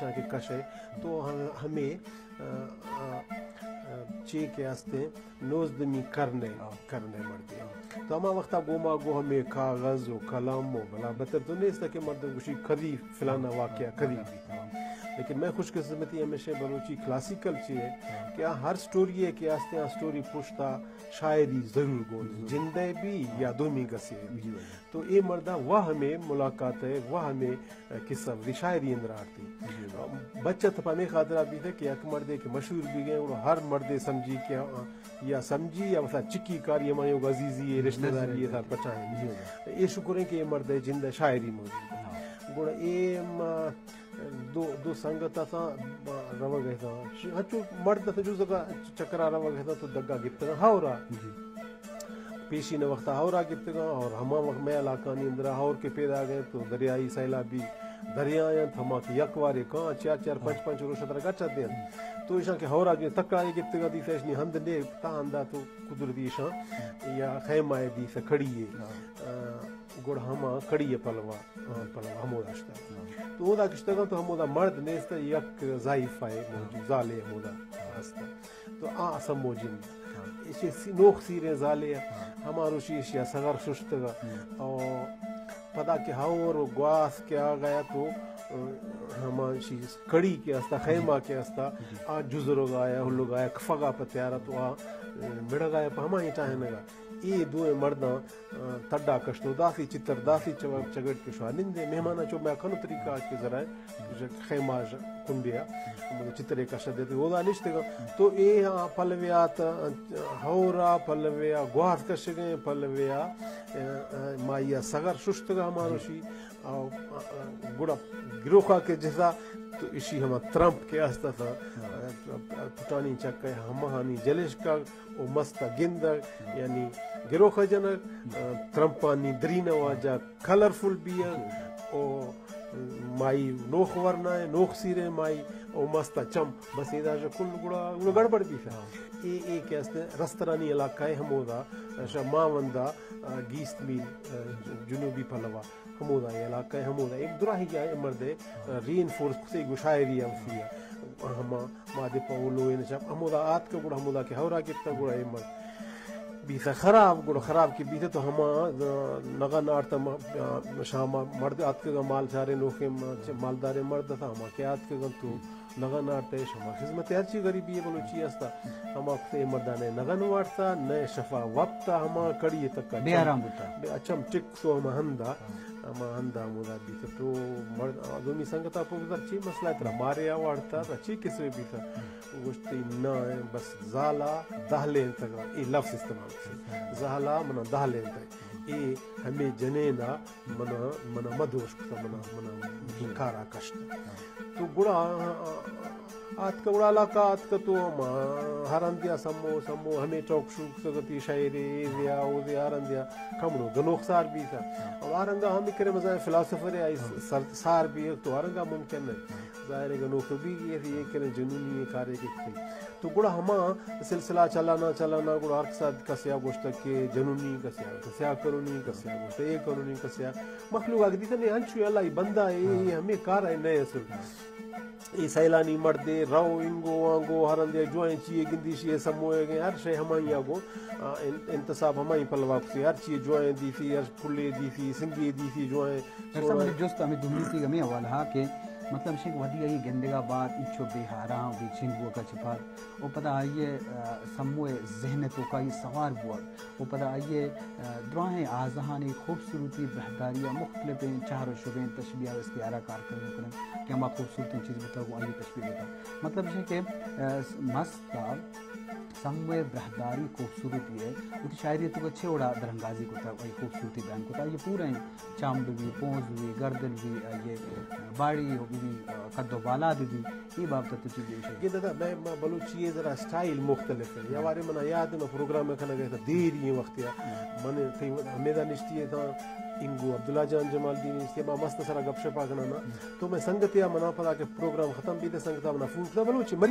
کہ کش ئے، تو ہم-، ہمے، آ، آ، آ، چے کہ ہستیں، نوزدمی کرن ءِ، ہاں۔ کرن ءِ مردے۔ ہاں۔ تو ہما وختا گوما گو ہمے کاغذ و قلم و بلا بتر تو نیست کہ مردم گوشی کدی فلانا واقعہ کدی بیت۔ ہاں۔ لیکن مئے خوش قسمتی ہمیشہ بلوچی کلاسیکل چی ہے، ہاں۔ کہ آ ہر سٹوری ہے کہ آستے آ سٹوری پشتا شاعری ضرور گون، جی۔ جندے بھی یا دومی گسے بھی۔ جی۔ تو اے مردا وہ ہمیں ملاقات ہے، وہ ہمیں قصہ وتی شاعری اندر آرتی۔ جی۔ بچت پہ ہمیں خاطرہ بیتے کہ یک مردے کہ مشہور بھی گئے اور ہر مردے سمجھی کہ آ، یا سمجھی یا مثلا چکی کاری ہماری ہوگا عزیزی ہے، رشتہ داری ہے، سر پچا ہے۔ جی۔ اے شکر ہے کہ اے مرد ہے جند شاعری موجود ہے۔ ہاں۔ گڑا اے ما دو، دو سنگت آتا روگ ہے تا۔ ہنچو مرد آتا جو زگا چکرا روگ ہے تا تو دگا گپتنا ہورا۔ جی۔ پیشین وقت ہورا گپتگاں اور ہما وقت مئے علاقانی اندرا ہور کہ پیدا گئے تو دریائی سیلابی دریا انت، ہما کہ یک وارے کاں چار چار پنچ پنچ روش ترا گچا دینت۔ تو ایشاں کہ ہورا گئے تکا اے گپتگاں دیسا اشنی ہند نے تا ہندا تو قدرتی ایشاں یا خیمہ اے دیسا کھڑی ہے۔ ہاں۔ آ، گڑ ہما کھڑی ہے پلوا، آ، پلوا ہمودا اشتا۔ ہاں۔ تو اودا کشتگاں تو ہمودا مرد نیست، یک ضعیفہ ہے موجود، زالے ہمودا ہستا۔ تو آ سمو جند۔ ہاں۔ ایشی سی-، نوخ سیریں زالے ء۔ ہاں۔ ہما روشی ایشی ء سغر ششتگ ء۔ ہم۔ او پدا کہ ہور و گواس کہ آ گیا تو، ء، ہما شی کڑی کہ استا، خیمہ کہ استا، جی۔ آ جزرگ آیا، ہلگ آیا، کفگا پہ تیارا تو آ، ء، مڑگ آیا پہ ہما ہی ٹاہنگا۔ اے دوئیں مرداں، ء، تڈا کشت و داسی چتر، داسی چو-، چگٹ کہ شوا نندے، مہماناں چو میا کھنو طریقہ آج کے ذرائع۔ خیمہ کنڈے ء ہمودا چترے کش ء دیتے اودا نشتگاں۔ تو اے آ پلوے آت، ہور ء پلوے ء گواز کشگیں، پلوے ء، ء، مائی ء سغر ششتگ ء ہمانوشی۔ ء، ء، گڑا گروکا کہ جتا تو اشی ہما ترمپ کہ است ء، ء، پٹانی چک ء ہمہانی جلش کگ او مست ء گندگ، یعنی گروک ء جنگ، ء، ترمپانی درین ء واجہ کلرفل بیگ او مائی نوخ ورنائیں، نوخ سیریں مائی او مست ء چم، بس ادا ژ کل گڑا، گڑا گڑبڑ بیثہ۔ ہاں۔ اے، اے کہ است رسترانی علاقہ ء ہمودا، شہ ماوندا، ء، گیست میل، ء، جنوبی پلوا ہمودا اے علاقہ ء ہمودا۔ اے دراہی ء اے مردے، ء، ری انفورس کثے گو شاعری ء وثی ء۔ ہما مادے پہ اولو اے نشاپ ہمودا آتکہ گڑا ہمودا کہ ہورا گپتہ گڑا اے مرد بیثہ خراب، گڑا خراب کہ بیثہ تو ہما، ء، نغن آرتہ م-، ء، شاما مرد آتکگا مال چارے نوخیں م-، چ-، مالداریں مرد اتہ ہما کہ آتکگن تو نغن آرتہ اش ہما خدمت ہرچی غریبی بلوچی استا ہما کثے مردانے نغن وارتہ نئے شفا وپتہ ہما کڑی تکا بے آرام بوتہ۔ بے اچم ٹک تو ہما ہندا، ہاں۔ ہما ہندا ہمودا بیثہ تو مرد، آ، دومی سنگتا پوگدر چی مسئلہ ترا مارے آ وارتہ ترا چی کسے بیثہ؟ گوشتی، نہ، بس زالا دہلینتگا، اے لفظ استعمال کثہ۔ زالا منا دہلینتگ۔ اے ہمے جنینا منا، منا مدوش کثہ، منا، منا کارا کشت۔ تو گڑا آتکہ گڑا علاقہ آتکہ تو ہما ہر ہندیا سمو، سمو ہمے ٹوک شروع کثہ، گتی شاعرے، اے دیا، او دیا، ہر ہندیا کمڑو گنوخ سار بیثہ۔ او ہر ہنگا ہمے کرے مزا فلاسفر ہے، آئی سر، سار بیثہ تو ہر ہنگا ممکن ہے۔ ظاہر ہے گنوخ بیگی ہے، اے کرے جنونی ہے، کارے کہ کثے۔ تو گڑا ہما سلسلہ چلانا، چلانا، گڑا ہر کسا کسیا گوشتہ کہ جنونی، کسیا، کسیا کرونی، کسیا گوشتہ اے کرونی، کسیا مخلوق آگے دیثہ نے انچو اللہ ای بندہ اے، اے ہمے کار ہے نئے اصل۔ اے سیلانی مردے، رو انگو آنگو، ہر ہندے جوائیں چیئے گندی شیئے سموئے گئے، ہر شے ہمائی آگو، آ، ان-، انتصاب ہمائی پلوا کثے، ہر چیئے جوائیں دیثی، ہر پھلے دیثی، سنگے دیثی جوائیں۔ ڈاکٹر صاحب، منی جست ہمے دومی تیگ ہمے حوالہ ہا کہ مطلب شے کہ ودی آئی گندگا بعد انچو بے ہاراں، بے چین بوگا چہ پد، او پدا آئی، آ، سموئے ذہن توکا آئی سوار بوگ، او پدا آئی، آ، دراہیں آزہانی خوبصورتی بہداری مختلفیں چہر و شبیں تشبیہ و استعارہ کار کرنے کنن کہ ہما خوبصورتیں چیز بوتا گو آئی تشبیہ بوتا۔ مطلب شے کہ، آ، مست سموئے براہداری خوبصورتی ہے، وتی شاعری تو چے وڑا درانگازی کتا، آئی خوبصورتی بیان کتا، آئی پورا چام بی، پونز بی، گردن بی، آئی باڑی بی، قد و بالاد بی، اے بابت تو چیز گندہ۔ میں، ما بلوچی ہے ذرا اسٹائل مختلف ہے۔ یا وارے منا یاد ہے، ما پروگرام میں کھنا گئے تھا، دیر یہ وقت یا، من تھی ہمیدا نشتی ہے تھا، انگو عبداللہ جان جمالدین نشتی ہے، ما مست سرا گپ شپ آگنا نا۔ تو میں سنگت یا منا پدا کہ پروگرام ختم بیتے، سنگتا منا فون کتا، بلوچی مری